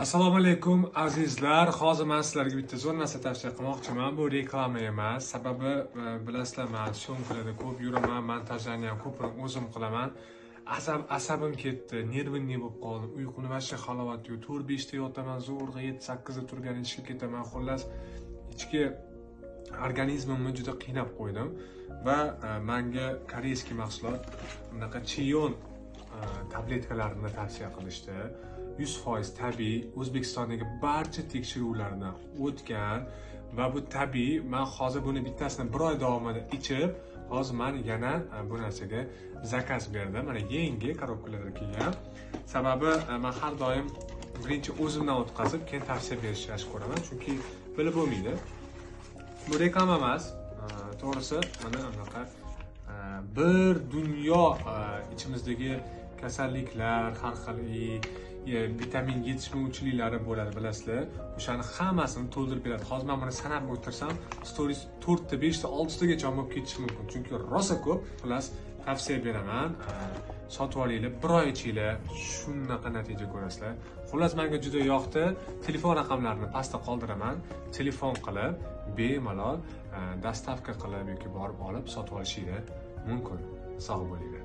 Assalomu alaykum azizlar. Hozir men sizlarga bitta zo'r narsa tavsiya qilmoqchiman. Bu reklama emas. Sababi bilasizlar, men syomkalarda ko'p yuraman, montajlarni ham ko'pini o'zim qilaman. Asabim ketdi, nervimni bo'lib qoldim. Uyquni вообще halovat yo'q. 4-5 ta yotaman, zo'rg'a 7-8 da turgan ishga ketaman. Xullas, ichki organizmimni juda qiynab qo'ydim va menga koreyskiy mahsulot bunaqa Chiyon tabletkalarini tavsiya qilishdi. 100% tabiiy, O'zbekistondagi barcha tekshiruvlardan o'tgan va bu tabiiy. Men hozir buni bittasini bir oy davomida ichib, hozir men yana bu narsaga zakaz berdim. Mana yangi korobkalarda kelgan. Sababi men har doim birinchi o'zimdan o'tkazib, keyin tavsiya berishni yaxshi ko'raman, chunki bilib bo'lmaydi. Bu reklama emas, to'g'risi mana bunaqa bir dunyo ichimizdagi kasalliklar, har xil vitamin yetishmovchiliklari bo'ladi, bilasizlar. O'shani hammasini to'ldirib beradi. Hozir men buni sanab o'tirsam, stories 4 ta, 5 ta, 6 tagacha bo'lib ketishi mumkin. Chunki rosa ko'p. Xullas, tavsiya beraman. Sotib olinglar, bir oy ichinglar shunaqa natija ko'rasizlar. Xullas, menga juda yoqdi. Telefon raqamlarini pastda qoldiraman. Telefon qilib, bemalol dostavka qilib yoki borib olib sotib olishinglar mumkin. Sog' bo'linglar.